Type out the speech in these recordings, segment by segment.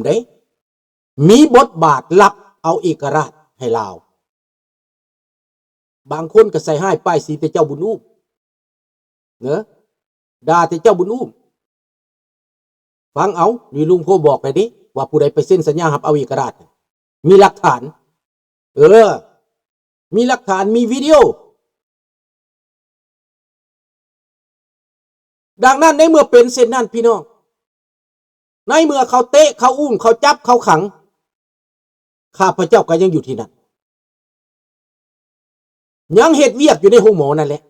ເດ້ ມີບົດບາດລັບເອົາເອກະລາດໃຫ້ລາວ. ບາງຄົນກໍໃສ່ຮ້າຍປ້າຍສີແຕ່ເຈົ້າບຸນອູ້ມ ເນາະ ດ່າແຕ່ເຈົ້າບຸນອູ້ມ. ຟັງເອົາ ນີ້ລຸງໂພບອກໄດ້ເດ້ ວ່າຜູ້ໃດໄປເຊັນສັນຍາຮັບເອົາເອກະລາດ ມີຫຼັກຖານ. ເອີ ມີຫຼັກຖານ ມີວິດີໂອ. ດັ່ງນັ້ນ ໃນເມື່ອເປັນເຊັ່ນນັ້ນ ພີ່ນ້ອງ, ໃນເມື່ອເຂົາເຕະ ເຂົາອຸ້ມ ເຂົາຈັບ ເຂົາຂັງ, ຂ້າພະເຈົ້າກໍຍັງຢູ່ທີ່ນັ້ນ, ຍັງເຮັດວຽກຢູ່ໃນໂຮງໝໍນັ້ນແຫຼະ,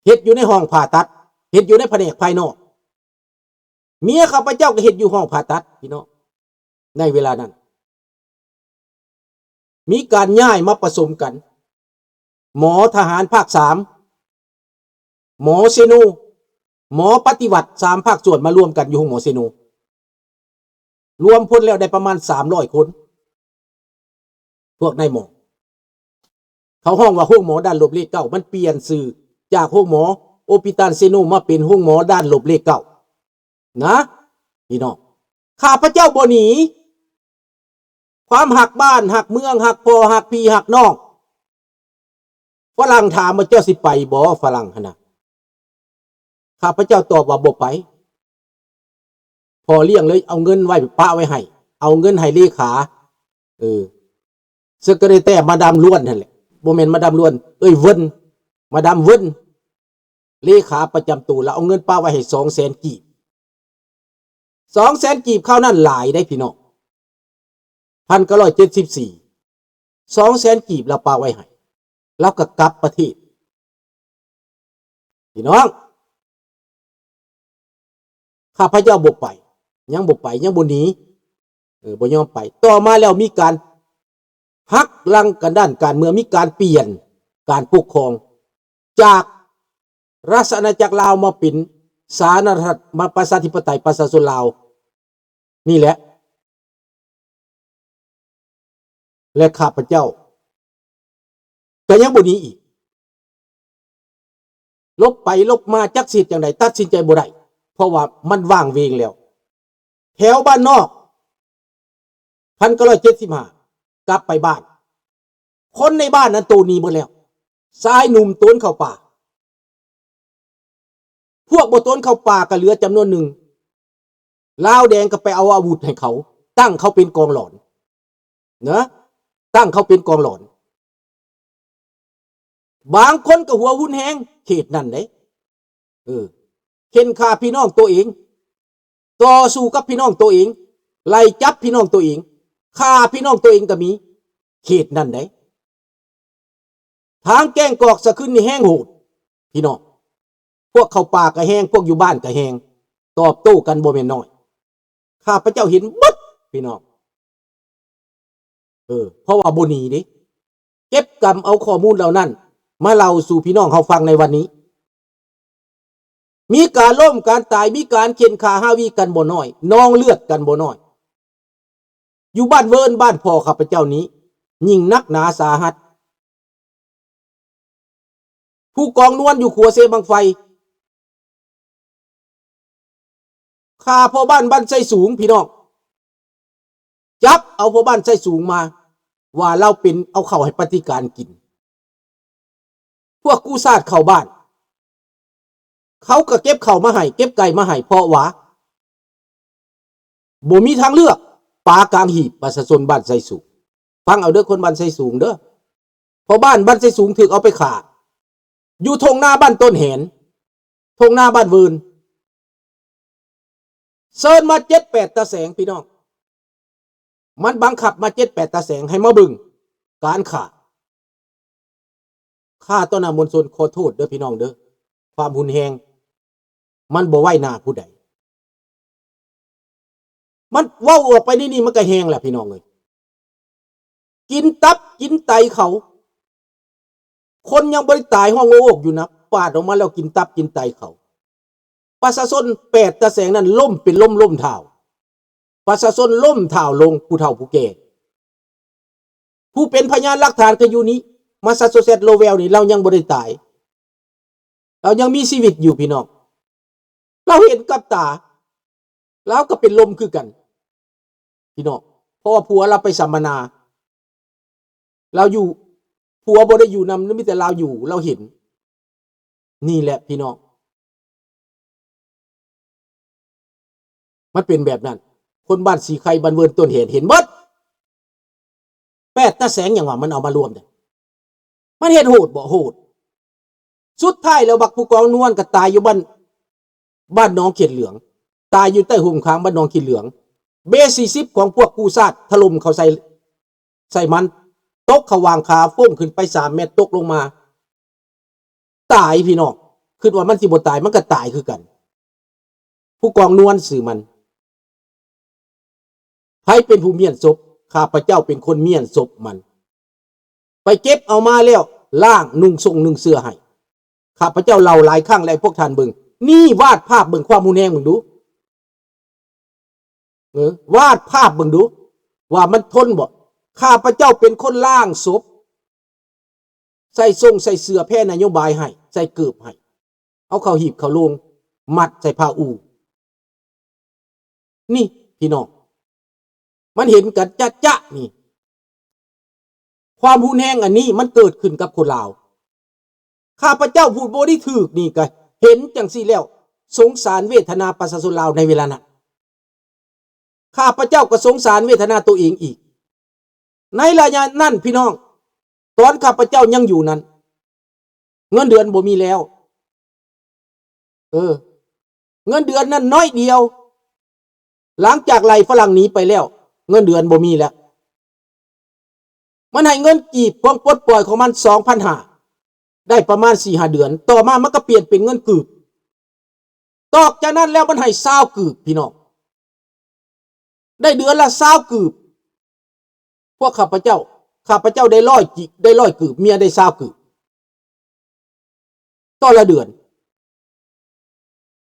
ເຮັດຢູ່ໃນຫ້ອງຜ່າຕັດ, ເຮັດຢູ່ໃນພະແນກພາຍນອກ. ເມຍຂ້າພະເຈົ້າກໍເຮັດຢູ່ຫ້ອງຜ່າຕັດ ພີ່ນ້ອງ. ໃນເວລານັ້ນ ມີການຍ້າຍມາປະສົມກັນ, ໝໍທະຫານພາກສາມ, ໝໍເຊໂນ, ໝໍປະຕິວັດ ສາມພາກສ່ວນມາລວມກັນຢູ່ໂຮງໝໍເຊໂນ, ລວມພົ້ນແລ້ວໄດ້ປະມານສາມຮ້ອຍຄົນ. ພວກນາຍໝໍ ເຂົາຮ້ອງວ່າໂຮງໝໍດ້ານລົບເລກເກົ້າ ມັນປ່ຽນຊື່ຈາກໂຮງໝໍໂອປິຕັນເຊໂນ ມາເປັນໂຮງໝໍດ້ານລົບເລກເກົ້ານະ ພີ່ນ້ອງ. ຂ້າພະເຈົ້າບໍ່ໜີ ຄວາມຮັກບ້ານ ຮັກເມືອງ ຮັກພໍ່ ຮັກພີ່ ຮັກນ້ອງ. ຝຣັ່ງຖາມວ່າ ເຈົ້າຊິໄປບໍ່? ຝຣັ່ງຫັ້ນນະ. ຂ້າພະເຈົ້າຕອບວ່າບໍ່ໄປ. ພໍ່ລ້ຽງເລີຍເອົາເງິນໄວ້ປະໄວ້ໃຫ້, ເອົາເງິນໃຫ້ເລຂາ, ເອີ ເຊີກເກເຣແຕ ມາດາມລ້ວນຫັ້ນແຫຼະ, ບໍ່ແມ່ນມາດາມລ້ວນ, ເອີຍ ເວິນ, ມາດາມເວິນ, ເລຂາປະຈຳໂຕ, ລະເອົາເງິນປະໄວ້ໃຫ້ສອງແສນກີບ. ສອງແສນກີບຄາວນັ້ນຫຼາຍເດ້ພີ່ນ້ອງ, ພັນເກົ້າຮ້ອຍເຈັດສິບສີ່ ສອງແສນກີບລາວປະໄວ້ໃຫ້, ລາວກໍກັບປະເທດ. ພີ່ນ້ອງ ຂ້າພະເຈົ້າບໍ່ໄປ, ຍັງບໍ່ໄປ, ຍັງບໍ່ໜີ, ເອີ ບໍ່ຍອມໄປ. ຕໍ່ມາແລ້ວມີການຫັກຫຼັງກັນດ້ານການເມືອງ, ມີການປ່ຽນການປົກຄອງ ຈາກລາຊະອານາຈັກລາວມາເປັນສາທາລະນະລັດ ມາປະຊາທິປະໄຕປະຊາຊົນລາວນີ້ແຫຼະ. ແລະ ຂ້າພະເຈົ້າກໍຍັງບໍ່ໜີອີກ. ຫຼົບໄປຫຼົບມາຈັກຊິເຮັດຈັ່ງໃດ, ຕັດສິນໃຈບໍ່ໄດ້, ເພາະວ່າມັນຫວ່າງເຫວງແລ້ວ. ແຖວບ້ານນອກ ພັນເກົ້າຮ້ອຍເຈັດສິບຫ້າ ກັບໄປບ້ານ, ຄົນໃນບ້ານນັ້ນໂຕນໜີເບິດແລ້ວ, ຊາຍໜຸ່ມໂຕນເຂົ້າປ່າ. ພວກບໍ່ໂຕນເຂົ້າປ່າກໍເຫຼືອຈຳນວນໜຶ່ງ, ລາວແດງກໍໄປເອົາອາວຸດໃຫ້ເຂົາ, ຕັ້ງເຂົາເປັນກອງຫຼອນນະ, ຕັ້ງເຂົາເປັນກອງຫຼອນ. ບາງຄົນກໍຫົວຮຸນແຮງເຂດນັ້ນເດ້, ເອີ ເຂັ່ນຂ້າພີ່ນ້ອງໂຕເອງ, ຕໍ່ສູ້ກັບພີ່ນ້ອງໂຕເອງ, ໄລ່ຈັບພີ່ນ້ອງໂຕເອງ, ຂ້າພີ່ນ້ອງໂຕເອງກໍມີເຂດນັ້ນເດ້. ທາງແກ້ງກອກສະຂຶ້ນນີ້ແຮງໂຫດພີ່ນ້ອງ, ພວກເຂົ້າປ່າກໍແຮງ, ພວກຢູ່ບ້ານກໍແຮງ, ຕອບໂຕ້ກັນບໍ່ແມ່ນນ້ອຍ. ຂ້າພະເຈົ້າເຫັນເບິດພີ່ນ້ອງ, ເອີ ເພາະວ່າບໍ່ໜີເດ້, ເກັບກຳເອົາຂໍ້ມູນເຫຼົ່ານັ້ນມາເລົ່າສູ່ພີ່ນ້ອງເຮົາຟັງໃນວັນນີ້. ມີການລົ້ມການຕາຍ, ມີການເຂັ່ນຂ້າຮາວີກັນບໍ່ນ້ອຍ, ນອງເລືອດກັນບໍ່ນ້ອຍ. ຢູ່ບ້ານເວີນ ບ້ານພໍ່ຂ້າພະເຈົ້ານີ້ ຍິ່ງໜັກໜາສາຫັດ. ຜູ້ກອງນວນຢູ່ຂົວເຊບັ້ງໄຟ ຂ້າພໍ່ບ້ານບ້ານໄຊສູງ ພີ່ນ້ອງ, ຈັບເອົາພໍ່ບ້ານໄຊສູງມາ ວ່າລາວເປັນ ເອົາເຂົ້າໃຫ້ປະຕິການກິນ. ພວກກູ້ຊາດເຂົ້າບ້ານ ເຂົາກໍເກັບເຂົ້າມາໃຫ້ ເກັບໄກ່ມາໃຫ້ ເພາະວ່າບໍ່ມີທາງເລືອກ. ປາກາງຫີບ ປະຊາຊົນບ້ານໄຊສູງ. ຟັງເອົາເດີ ຄົນບ້ານໄຊສູງເດີ, ເພາະບ້ານ ບ້ານໄຊສູງຖືກເອົາໄປຂ້າ ຢູ່ທົ່ງນາບ້ານຕົ້ນແຫນ, ທົ່ງນາບ້ານເວີນ. ເຊີນມາເຈັດແປດຕາແສງ ພີ່ນ້ອງ, ມັນບັງຄັບມາເຈັດແປດຕາແສງໃຫ້ມາເບິ່ງການຂ້າ. ຂ້າຕໍ່ໜ້າມວນຊົນ ຂໍໂທດເດີພີ່ນ້ອງເດີ, ຄວາມຮຸນແຮງມັນບໍ່ໄວ້ໜ້າຜູ້ໃດ. ມັນເວົ້າອອກໄປໃນນີ້ມັນກໍແຮງແຫຼະພີ່ນ້ອງເອີຍ. ກິນຕັບກິນໄຕເຂົາ, ຄົນຍັງບໍ່ໄດ້ຕາຍຮ້ອງໂອກຢູ່ນະ, ປາດອອກມາແລ້ວກິນຕັບກິນໄຕເຂົາ. ປະຊາຊົນແປດຕາແສງນັ້ນລົ້ມເປັນລົມລົ້ມທ້າວ, ປະຊາຊົນລົ້ມທ້າວລົງ, ຜູ້ເຖົ້າຜູ້ແກ່. ຜູ້ເປັນພະຍານຫຼັກຖານກໍຢູ່ນີ້, ມາສາຊູເຊັດ ໂລແວວນີ້ ລາວຍັງບໍ່ໄດ້ຕາຍ, ລາວຍັງມີຊີວິດຢູ່ພີ່ນ້ອງ. ລາວເຫັນກັບຕາ, ລາວກໍເປັນລົມຄືກັນ. ພີ່ນ້ອງ, ເພາະວ່າຜົວລາວໄປສຳມະນາ, ລາວຢູ່, ຜົວບໍ່ໄດ້ຢູ່ນຳ, ມີແຕ່ລາວຢູ່, ລາວເຫັນ. ນີ້ແຫຼະພີ່ນ້ອງ, ມັນເປັນແບບນັ້ນ. ຄົນບ້ານສີໄຄ, ບ້ານເວີນ, ຕົ້ນແຫນ ເຫັນເບິດ. ແປດຕາແສງຫຍັງວະ ມັນເອົາມາລວມເດ້. ມັນເຮັດໂຫດບໍ່? ໂຫດ. ສຸດທ້າຍແລ້ວບັກຜູ້ກອງນວນກໍຕາຍຢູ່ບ້ານ, ບ້ານໜອງເຂດເຫຼືອງ, ຕາຍຢູ່ໃຕ້ຮົ່ມຂາງບ້ານໜອງເຂດເຫຼືອງ. ເບສີ່ສິບຂອງພວກກູ້ຊາດຖະຫຼົ່ມເຂົ້າໃສ່, ໃສ່ມັນ, ຕົກເຂົ້າຫວ່າງຂາ, ຟົ້ງຂຶ້ນໄປສາມແມັດ, ຕົກລົງມາ, ຕາຍພີ່ນ້ອງ. ຄິດວ່າມັນຊິບໍ່ຕາຍ, ມັນກໍຕາຍຄືກັນ. ຜູ້ກອງນວນຊື່ມັນ. ໃຜເປັນຜູ້ມ້ຽນສົບ? ຂ້າພະເຈົ້າເປັນຄົນມ້ຽນສົບມັນ. ໄປເກັບເອົາມາແລ້ວ, ລ້າງ, ນຸ່ງສົ້ງນຸ່ງເສື້ອໃຫ້. ຂ້າພະເຈົ້າເລົ່າຫຼາຍຄັ້ງແລ້ວໃຫ້ພວກທ່ານເບິ່ງ. ນີ້ວາດພາບເບິ່ງຄວາມຮຸນແຮງເບິ່ງດູ. ເອີ, ວາດພາບເບິ່ງດູ ວ່າມັນທົນບໍ່? ຂ້າພະເຈົ້າເປັນຄົນລ້າງສົບ, ໃສ່ສົ້ງໃສ່ເສື້ອແພນະໂຍບາຍໃຫ້, ໃສ່ເກີບໃຫ້, ເອົາເຂົ້າຫີບເຂົ້າໂລງ, ມັດໃສ່ຜ້າອູ່. ນີ້ພີ່ນ້ອງ, ມັນເຫັນກັນຈະໆນີ້. ຄວາມຮຸນແຮງອັນນີ້ມັນເກີດຂຶ້ນກັບຄົນລາວ. ຂ້າພະເຈົ້າຜູ້ບໍລິຖືກນີ້ກໍເຫັນຈັ່ງຊີ້ແລ້ວ, ສົງສານເວທະນາປະຊາຊົນລາວໃນເວລານັ້ນ. ຂ້າພະເຈົ້າກໍສົງສານເວທະນາໂຕເອງອີກ. ໃນໄລຍະນັ້ນພີ່ນ້ອງ, ຕອນຂ້າພະເຈົ້າຍັງຢູ່ນັ້ນ, ເງິນເດືອນບໍ່ມີແລ້ວ. ເອີ, ເງິນເດືອນນັ້ນໜ້ອຍດຽວ. ຫຼັງຈາກໄລ່ຝຣັ່ງໜີໄປແລ້ວ, ເງິນເດືອນບໍ່ມີແລ້ວ. ມັນໃຫ້ເງິນກີບຂອງປົດປ່ອຍຂອງມັນສອງພັນຫ້າ ໄດ້ປະມານສີ່ຫ້າເດືອນ, ຕໍ່ມາມັນກໍປ່ຽນເປັນເງິນກີບ. ຕອກຈາກນັ້ນແລ້ວມັນໃຫ້ຊາວກີບ, ພີ່ນ້ອງ, ໄດ້ເດືອນລະຊາວກີບ. ພວກຂ້າພະເຈົ້າ, ຂ້າພະເຈົ້າໄດ້ຮ້ອຍກີບ, ໄດ້ຮ້ອຍກີບ, ເມຍໄດ້ຊາວກີບ ຕໍ່ລະເດືອນ.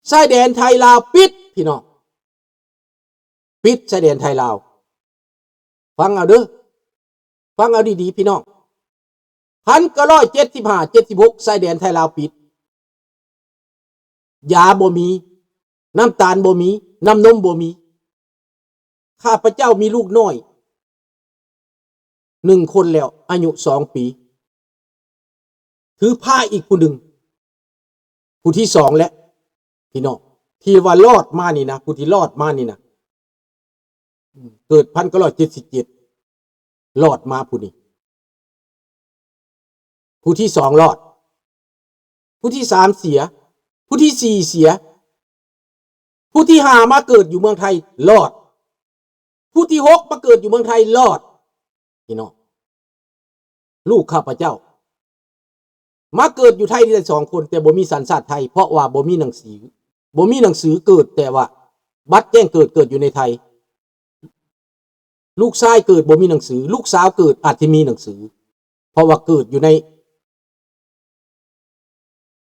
ຊາຍແດນໄທລາວປິດ, ພີ່ນ້ອງ, ປິດຊາຍແດນໄທລາວ. ຟັງເອົາເດີ້, ຟັງເອົາດີໆ ພີ່ນ້ອງ. ພັນເກົ້າຮ້ອຍເຈັດສິບຫ້າ ເຈັດສິບຫົກ ຊາຍແດນໄທລາວປິດ. ຢາບໍ່ມີ, ນ້ຳຕານບໍ່ມີ, ນ້ຳນົມບໍ່ມີ. ຂ້າພະເຈົ້າມີລູກນ້ອຍໜຶ່ງຄົນແລ້ວ, ອາຍຸສອງປີ, ຖືພາອີກຜູ້ໜຶ່ງ, ຜູ້ທີສອງແຫຼະ ພີ່ນ້ອງ, ທີ່ວ່າລອດມານີ້ນະ, ຜູ້ທີ່ລອດມານີ້ນະ. ເກີດພັນເກົ້າຮ້ອຍເຈັດສິບເຈັດ ລອດມາຜູ້ນີ້, ຜູ້ທີສອງລອດ, ຜູ້ທີສາມເສຍ, ຜູ້ທີສີ່ເສຍ, ຜູ້ທີຫ້າມາເກີດຢູ່ເມືອງໄທ ລອດ, ຜູ້ທີຫົກມາເກີດຢູ່ເມືອງໄທ ລອດ. ພີ່ນ້ອງ, ລູກຂ້າພະເຈົ້າມາເກີດຢູ່ໄທນີ້ໄດ້ສອງຄົນ, ແຕ່ບໍ່ມີສັນຊາດໄທ, ເພາະວ່າບໍ່ມີໜັງສື, ບໍ່ມີໜັງສືເກີດ, ແຕ່ວ່າບັດແຈ້ງເກີດ, ເກີດຢູ່ໃນໄທ. ລູກຊາຍເກີດບໍ່ມີໜັງສື, ລູກສາວເກີດອາດຈະມີໜັງສື, ເພາະວ່າເກີດຢູ່ໃນ,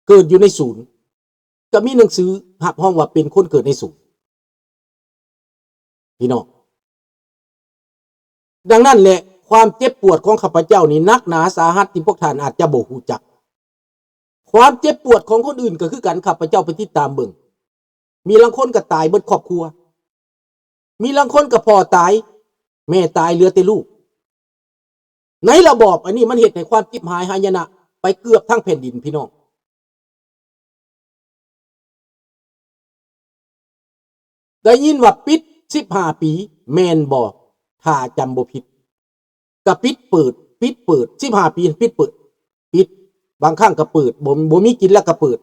ເກີດຢູ່ໃນສູນ, ກໍມີໜັງສືຮັບຮອງວ່າເປັນຄົນເກີດໃນສູນ. ພີ່ນ້ອງ, ດັ່ງນັ້ນແຫຼະ, ຄວາມເຈັບປວດຂອງຂ້າພະເຈົ້ານີ້ໜັກໜາສາຫັດທີ່ພວກທ່ານອາດຈະບໍ່ຮູ້ຈັກ. ຄວາມເຈັບປວດຂອງຄົນອື່ນກໍຄືກັນ, ຂ້າພະເຈົ້າໄປຕິດຕາມເບິ່ງ, ມີລາງຄົນກໍຕາຍເບິດຄອບຄົວ, ມີລາງຄົນກໍພໍ່ຕາຍ, ແມ່ຕາຍ, ເຫຼືອແຕ່ລູກ. ໃນລະບອບອັນນີ້ມັນເຮັດໃຫ້ຄວາມຈິບຫາຍຫາຍະນະໄປເກືອບທັງແຜ່ນດິນ, ພີ່ນ້ອງ. ໄດ້ຍິນວ່າປິດສິບຫ້າປີ ແມ່ນບໍ່? ຖ້າຈຳບໍ່ຜິດ ກະປິດເປີດ ປິດເປີດ ສິບຫ້າປີ ປິດເປີດ ປິດ. ບາງຄັ້ງກະເປີດ ບໍ່ ບໍ່ມີກິນແລ້ວກະເປີດ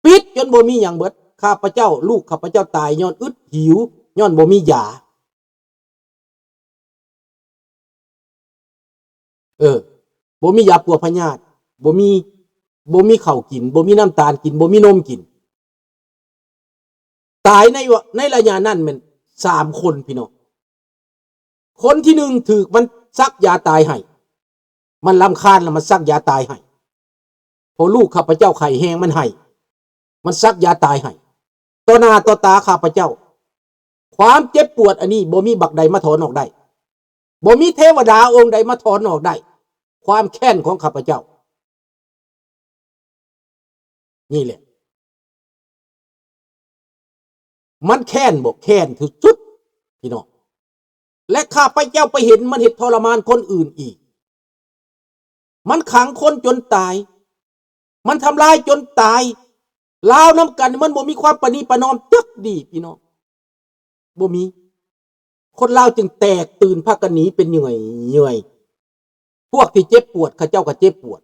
ປິດຈົນບໍ່ມີຫຍັງເບິດ. ຂ້າພະເຈົ້າ ລູກຂ້າພະເຈົ້າຕາຍຍ້ອນອຶດຫິວ ຍ້ອນບໍ່ມີຢາ. ເອີ ບໍ່ມີຢາປົວພະຍາດ ບໍ່ມີ ບໍ່ມີເຂົ້າກິນ ບໍ່ມີນ້ຳຕານກິນ ບໍ່ມີນົມກິນ. ຕາຍໃນ ໃນໄລຍະນັ້ນແມ່ນສາມຄົນພີ່ນ້ອງ. ຄົນທີໜຶ່ງຖືກມັນສັກຢາຕາຍໃຫ້ ມັນລຳຄານແລ້ວມັນສັກຢາຕາຍໃຫ້. ເພາະລູກຂ້າພະເຈົ້າໄຂ້ແຮງ ມັນໄຫ້ ມັນສັກຢາຕາຍໃຫ້ ຕໍ່ໜ້າຕໍ່ຕາຂ້າພະເຈົ້າ. ຄວາມເຈັບປວດອັນນີ້ບໍ່ມີບັກໃດມາຖອນອອກໄດ້ ບໍ່ມີເທວະດາອົງໃດມາຖອນອອກໄດ້ ຄວາມແຄ້ນຂອງຂ້າພະເຈົ້າ. ນີ້ແຫຼະ ມັນແຄ້ນບໍ່? ແຄ້ນທີ່ສຸດ ພີ່ນ້ອງ. ແລະ ຂ້າພະເຈົ້າໄປເຫັນມັນເຮັດທໍລະມານຄົນອື່ນອີກ. ມັນຂັງຄົນຈົນຕາຍ. ມັນທຳລາຍຈົນຕາຍ. ລາວນຳກັນມັນບໍ່ມີຄວາມປະນີປະນອມຈັກດີ້ ພີ່ນ້ອງ. ບໍ່ມີ. ຄົນລາວຈຶ່ງແຕກຕື່ນ ພາກັນໜີເປັນເຫຍື່ອຍໆ. ພວກທີ່ເຈັບປວດ ເຂົາເຈົ້າກໍເຈັບປວດ.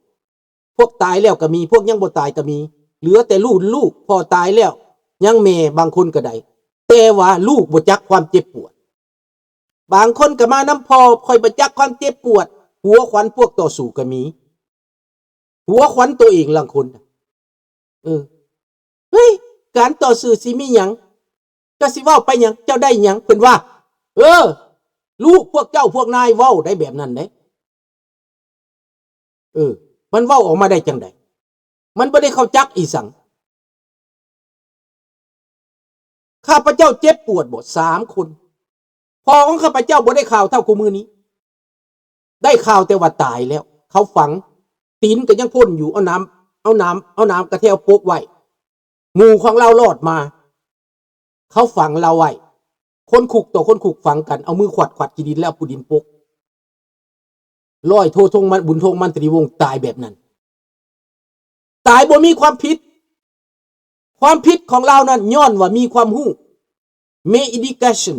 ພວກຕາຍແລ້ວກໍມີ, ພວກຍັງບໍ່ຕາຍກໍມີ. ເຫຼືອແຕ່ລຸ້ນລູກ, ພໍ່ຕາຍແລ້ວ ຍັງແມ່ບາງຄົນກໍໄດ້. ແຕ່ວ່າລູກບໍ່ຈັກຄວາມເຈັບປວດ. ບາງຄົນກໍມານຳພໍ່, ຂ້ອຍບໍ່ຈັກຄວາມເຈັບປວດ. ຫົວຂວັນພວກຕໍ່ສູ້ກໍມີ. ຫົວຂວັນໂຕເອງລາງຄົນ. ເອີ. ເຮີ້ຍ ການຕໍ່ສູ້ຊິມີຫຍັງ? ເຈົ້າຊິເວົ້າໄປຫຍັງ? ເຈົ້າໄດ້ຫຍັງ? ເພິ່ນວ່າ. ເອີ ລູກພວກເຈົ້າພວກນາຍເວົ້າໄດ້ແບບນັ້ນເດ້. ເອີ ມັນເວົ້າອອກມາໄດ້ຈັ່ງໃດ? ມັນບໍ່ໄດ້ເຂົ້າຈັກອີ່ສັງ. ຂ້າພະເຈົ້າເຈັບປວດບໍ? ສາມຄົນ. ພໍ່ຂອງຂ້າພະເຈົ້າບໍ່ໄດ້ຂ່າວເທົ່າຄູ່ມື້ນີ້. ໄດ້ຂ່າວແຕ່ວ່າຕາຍແລ້ວ. ເຂົາຝັງ, ຕີນກໍຍັງພົ້ນຢູ່, ເອົາໜາມ, ເອົາໜາມ, ເອົາໜາມກະແທວປົກໄວ້. ໝູ່ຂອງລາວລອດມາ. ເຂົາຝັງລາວໄວ້. ຄົນຄຸກຕໍ່ຄົນຄຸກຝັງກັນ, ເອົາມືຂວັດໆຂີ້ດິນແລ້ວເອົາປູນດິນປົກ. ຮ້ອຍໂທ ທົງມັນ, ບຸນທົງ ມັນຕະລີວົງ ຕາຍແບບນັ້ນ. ຕາຍບໍ່ມີຄວາມຜິດ. ຄວາມຜິດຂອງລາວນັ້ນຍ້ອນວ່າມີຄວາມຮູ້, ມີ education.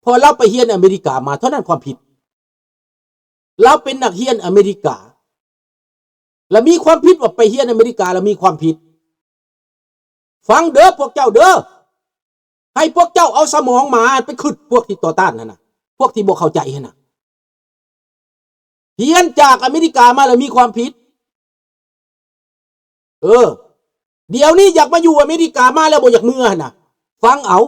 ເພາະລາວໄປຮຽນອາເມລິກາມາ, ເທົ່ານັ້ນຄວາມຜິດ. ລາວເປັນນັກຮຽນອາເມລິກາ ລະມີຄວາມຜິດ. ວ່າໄປຮຽນອາເມລິກາລະມີຄວາມຜິດ. ຟັງເດີພວກເຈົ້າເດີ, ໃຫ້ພວກເຈົ້າເອົາສະໝອງໝາໄປຄຶດ, ພວກທີ່ຕໍ່ຕ້ານຫັ້ນນະ, ພວກທີ່ບໍ່ເຂົ້າໃຈຫັ້ນນະ. ຮຽນຈາກອາເມລິກາມາແລ້ວມີຄວາມຜິດ. ເອີ ດຽວນີ້ຢາກມາຢູ່ອາເມລິກາມາແລ້ວບໍ່ຢາກເມືອຫັ້ນນະ. ຟັງເອົາ,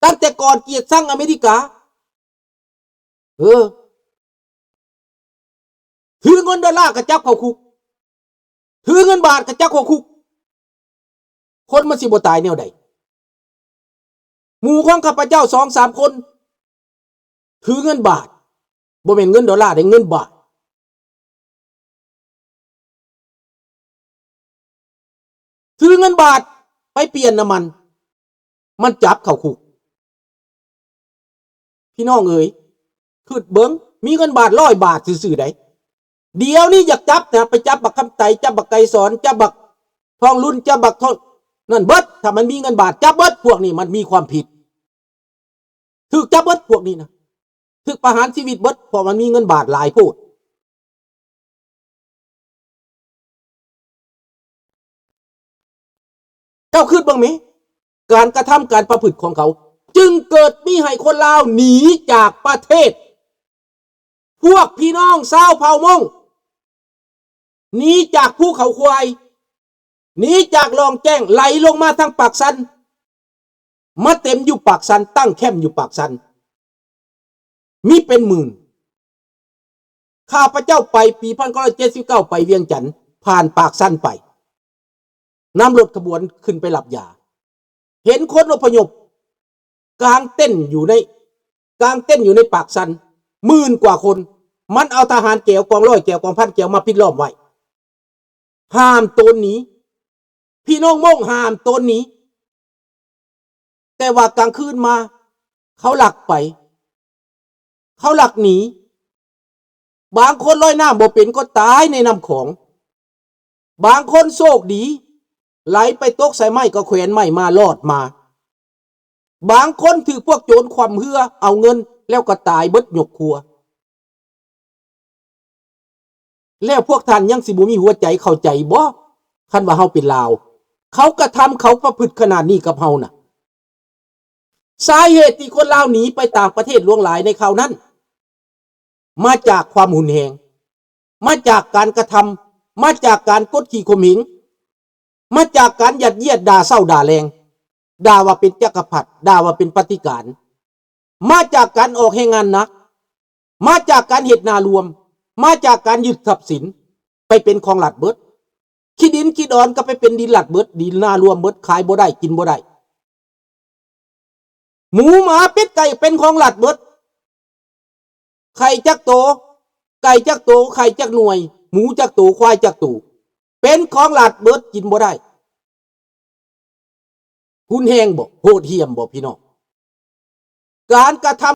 ຕັ້ງແຕ່ກ່ອນກຽດຊັງອາເມລິກາ. ເອີ ຖືເງິນໂດລາກໍຈັບເຂົ້າຄຸກ, ຖືເງິນບາດກໍຈັບເຂົ້າຄຸກ. ຄົນມັນຊິບໍ່ຕາຍແນວໃດ? ໝູ່ຂອງຂ້າພະເຈົ້າສອງສາມຄົນ ຖືເງິນບາດ, ບໍ່ແມ່ນເງິນໂດລາເດ້, ເງິນບາດ. ຖືເງິນບາດໄປປ່ຽນນ້ຳມັນ, ມັນຈັບເຂົ້າຄຸກ. ພີ່ນ້ອງເອີຍ, ຄຶດເບິ່ງ, ມີເງິນບາດຮ້ອຍບາດຊື່ໆໃດ. ດຽວນີ້ຢາກຈັບນະ, ໄປຈັບບັກຄຳໄຕ, ຈັບບັກໄກສອນ, ຈັບບັກທອງລຸນ, ຈັບບັກທອງນັ້ນເບິດ. ຖ້າມັນມີເງິນບາດ, ຈັບເບິດ. ພວກນີ້ມັນມີຄວາມຜິດ. ຖືກຈັບເບິດພວກນີ້ນະ, ຖືກປະຫານຊີວິດເບິດ, ເພາະມັນມີເງິນບາດຫຼາຍໂພດ. ເຈົ້າຄິດເບິ່ງແມ, ການກະທຳການປະພຶດຂອງເຂົາ ຈຶ່ງເກີດມີໃຫ້ຄົນລາວໜີຈາກປະເທດ. ພວກພີ່ນ້ອງຊາວເຜົ່າມົ້ງ ໜີຈາກພູເຂົາຄວາຍ, ໜີຈາກລ່ອງແຈ້ງ ໄຫຼລົງມາທາງປາກຊັນ, ມາເຕັມຢູ່ປາກຊັນ, ຕັ້ງແຄ້ມຢູ່ປາກຊັນ, ມີເປັນໝື່ນ. ຂ້າພະເຈົ້າໄປປີພັນເກົ້າຮ້ອຍເຈັດສິບເກົ້າ ໄປວຽງຈັນ, ຜ່ານປາກຊັນໄປ, ນຳລົດຂະບວນຂຶ້ນໄປຮັບຢາ. ເຫັນຄົນອົບພະຍົບກາງເຕັນຢູ່ໃນ, ກາງເຕັນຢູ່ໃນປາກຊັນໝື່ນກວ່າຄົນ. ມັນເອົາທະຫານແກວ, ກອງຮ້ອຍແກວ, ກອງພັນແກວມາປິດລ້ອມໄວ້, ຫ້າມໂຕນໜີ. ພີ່ນ້ອງມົ້ງຫ້າມໂຕນໜີ. ແຕ່ວ່າກາງຄືນມາ ເຂົາລັກໄປ, ເຂົາລັກໜີ. ບາງຄົນລອຍນ້ຳບໍ່ເປັນກໍຕາຍໃນນ້ຳຂອງ. ບາງຄົນໂຊກດີ ໄຫຼໄປຕົກໃສ່ໄມ້ກໍແຂວນໄມ້ມາລອດມາ. ບາງຄົນຖືກພວກໂຈນຂວ້ຳເຮືອເອົາເງິນ ແລ້ວກໍຕາຍເບິດຍົກຄົວ. ແລ້ວພວກທ່ານຍັງຊິບໍ່ມີຫົວໃຈເຂົ້າໃຈບໍ່? ຄັນວ່າເຮົາເປັນລາວ, ເຂົາກະທຳ ເຂົາປະພຶດຂະໜາດນີ້ກັບເຮົານະ. ສາເຫດທີ່ຄົນລາວໜີໄປຕ່າງປະເທດຫຼວງຫຼາຍໃນຄາວນັ້ນ ມາຈາກຄວາມຮຸນແຮງ, ມາຈາກການກະທຳ, ມາຈາກການກົດຂີ່ຂົ່ມເຫງ, ມາຈາກການຍັດຢຽດ ດ່າເຊົ້າດ່າແລງ, ດ່າວ່າເປັນຈັກກະພັດ, ດ່າວ່າເປັນປະຕິການ, ມາຈາກການອອກແຮງງານໜັກ, ມາຈາກການເຮັດນາລວມ, ມາຈາກການຍຶດຊັບສິນໄປເປັນຂອງລັດເບິດ. ທີ່ດິນທີ່ດອນກໍໄປເປັນດິນລັດເບິດ, ດິນນາລວມເບິດ, ຂາຍບໍ່ໄດ້, ກິນບໍ່ໄດ້. ໝູ, ໝາ, ເປັດ, ໄກ່ ເປັນຂອງລັດເບິດ. ໄຂ່ຈັກໂຕ, ໄກ່ຈັກໂຕ, ໄຂ່ຈັກໜ່ວຍ, ໝູຈັກໂຕ, ຄວາຍຈັກໂຕ, ເປັນຂອງລັດເບິດ, ກິນບໍ່ໄດ້. ຮຸນແຮງບໍ່? ໂຫດຫ້ຽມບໍ່ ພີ່ນ້ອງ? ການກະທຳ